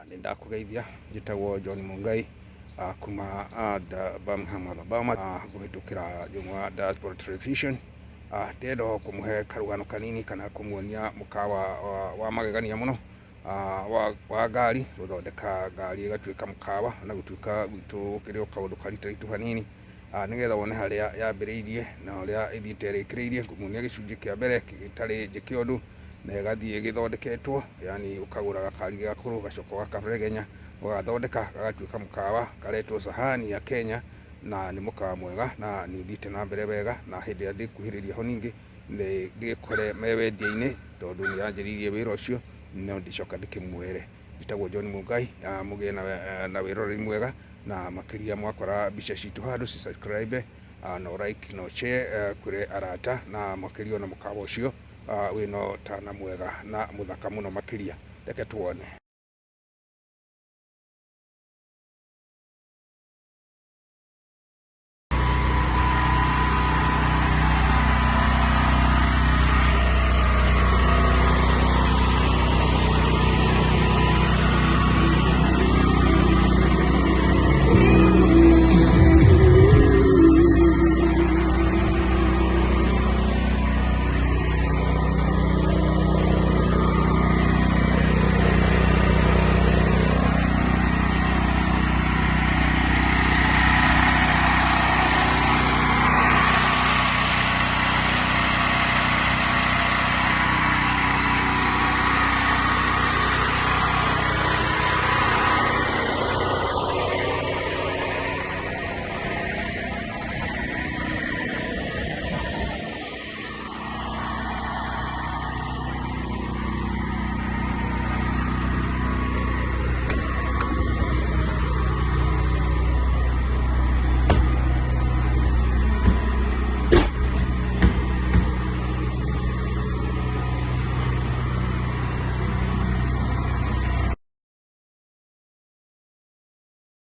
Nĩ ndakũgeithia, njĩtagwo John Mungai kuma Birmingham, Alabama, kũhĩtũkĩra Njũng'wa Diaspora Television. Ndĩrenda o kũmũhe karũgano kanini kana kũmuonia mũkawa wa magegania mũno wa ngari, gũthondeka ngari ĩgatuĩka mũkawa, ona gũtuĩka gwitũ gũkĩrĩ o kaũndũ karitaritũ hanini, nĩgetha wone harĩa yambĩrĩirie na ũrĩa ĩthiĩte ĩrĩkĩrĩirie. Ngũmuonia gĩcunjĩ kĩa mbere gĩtarĩ njĩke ũndũ na ĩgathiĩ ĩgĩthondeketwo, yani ũkagũra gakari gakũrũ ũgacoka ũgakaregenya ũgagathondeka gagatuĩka mũkawa karetwo Sahani ya Kenya, na nĩ mũkawa mwega na nĩ ũthiĩte na mbere wega, na hĩndĩ ĩrĩa ndĩkuhĩrĩria ho ningĩ nĩ ndĩkore me wendia-inĩ tondũ nĩ yanjĩrĩirie wĩra ũcio no ndicoka ndĩkĩmwere. Njĩtagwo John Mungai, mũgĩe na wĩroreri mwega na makĩria mwakora mbica citũ handũ ci subscribe na like na share kũrĩ arata na makĩria ona mũkawa ũcio wĩna ũtana mwega na mũthaka mũno makĩria. Reke tuone.